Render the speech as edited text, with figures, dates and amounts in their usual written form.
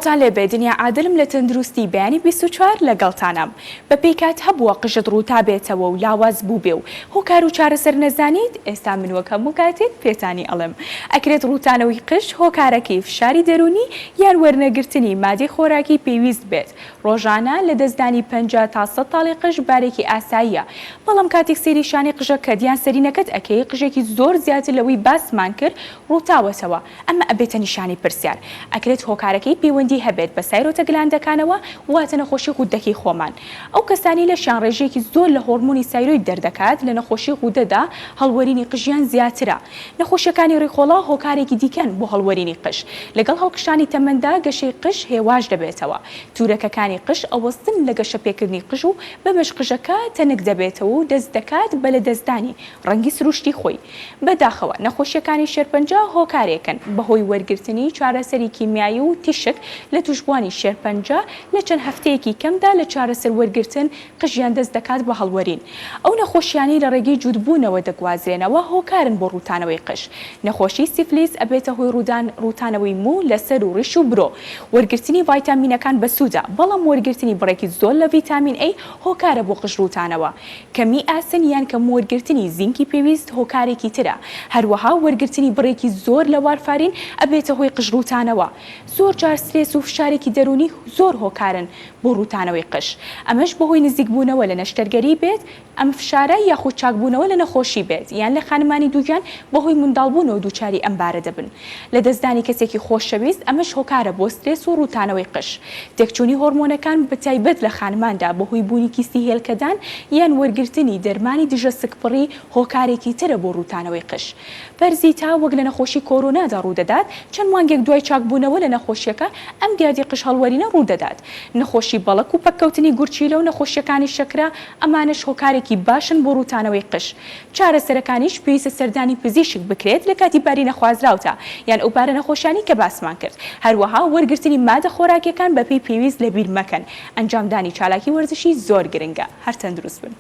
سڵاوتان لێبێ دنیا عادلم لە تەندروستی بەیانی 24 لەگەڵتانام بەپێی کات هەبووە قژت ڕووتابێتەوە و لاواز بووبێ و هۆکار و چارەسەر نەزانیت ئێستا من وەک هەموو کاتێک پێتانی ئەڵێم ئەکرێت ڕووتانەوەی قژ هۆکارەکەی فشاری دەروونی یان وەرنەگرتنی مادەی خۆراکی پێویست بێت ڕۆژانە لەدەستدانی 50 تا 100 تاڵی قژ بارێکی ئاساییە بەڵام کاتێک سەیری شانەی قژەکەت یان سەرینەکەت ئەکەی قژێکی زۆر زیاتر لەوەی باسمان کرد ڕووتاوەتەوە ئەمە ئەبێتە نیشانەی پرسیار. ئەکرێت هۆکارەکەی پەیوەندی هەبێت بە سایرۆتە گلاندەکانەوە واتە نەخۆشی غوددەکەی خۆمان. ئەو کەسانەی لەشیان ڕێژەیەکی زۆر لە هۆڕمۆنی سایرۆید دەردەکات لە نەخۆشی غودەدا هەڵوەرینی قژیان زیاترە. نەخۆشیەکانی ڕیخۆڵە هۆکارێکی دیکەن بۆ هەڵوەرینی قژ. لەگەڵ هەڵکشانی تەمەندا گەشەی قژ هێواش دەبێتەوە. تورەکەکانی قژ ئەوەستن لە گەشەپێکردنی قژ و بەمەش قژەکە تەنک دەبێتەوە و دەست دەکات بە لەدەستدانی ڕەنگی سروشتی خۆی. بەداخەوە نەخۆشیەکانی شێرپەنجە هۆکارێکن بەهۆی وەرگرتنی چارەسەری کیمیایی و تیشک لە توشبوانی شێرپەنجە لە چەند هەفتەیەکی کەمدا لە چارەسەر وەرگرتن قژیان دەست دەکات بە هەڵوەرین. ئەو نەخۆشیانەی لە ڕێگەی جووتبوونەوە دەگوازرێنەوە هۆکارن بۆ ڕووتانەوەی قژ. نەخۆشی سیفلیس ئەبێتە هۆی ڕوودان ڕووتانەوەی موو لە سەر و ڕیش و برۆ. وەرگرتنی ڤایتامینەکان بەسوودە، بەڵام وەرگرتنی بڕێکی زۆر لە ڤیتامین A هۆکارە بۆ قژ ڕووتانەوە. کەمی ئاسن یان کەم وەرگرتنی زینکی پێویست هۆکارێکی ترە، هەروەها وەرگرتنی بڕێکی زۆر لە وارفارین ئەبێتە هۆی قژ ڕووتانەوە. زۆر جار سترێس و فشارێکی دەروونی زۆر هۆکارن بۆ ڕووتانەوەی قژ، ئەمەش بەهۆی نزیکبوونەوە لە نەشتەرگەری بێت ئەم فشارە یاخود چاکبوونەوە لە نەخۆشی بێت یان لە خانمانی دووگیان بەهۆی منداڵبوونەوە دووچاری ئەم بارە دەبن. لەدەستدانی کەسێکی خۆشەویست ئەمەش هۆکارە بۆ سترێس و ڕووتانەوەی قژ. تێکچوونی هۆرمۆنەکان بەتایبەت لە خانماندا بەهۆی بوونی کیستی هێلکەدان یان وەرگرتنی دەرمانی دژە سکپڕی هۆکارێکی ترە بۆ ڕووتانەوەی قژ. پەرزی تا وەک لە نەخۆشی کۆرۆنادا ڕوودەدات، چەند مانگێک دوای چاکبوونەوە لە نەخۆشیەکە ئەم دیاردەی قژ هەڵوەرینە ڕوودەدات. نەخۆشی بەڵەک و پەککەوتنی گورچیلە و نەخۆشیەکانی شەکرە ئەمانەش هۆکارێکی باشن بۆ ڕووتانەوەی قژ. چارەسەرەکانیش پێویستە سەردانی پزیشک بکرێت لە کاتی باری نەخوازراودا یان ئەو بارە نەخۆشیانەی کە باسمان کرد. هەروەها وەرگرتنی مادە خۆراکیەکان بەپێی پێویست لەبیر مەکەن. ئەنجامدانی چالاکی وەرزشی زۆر گرنگە. هەر تەندروست بن.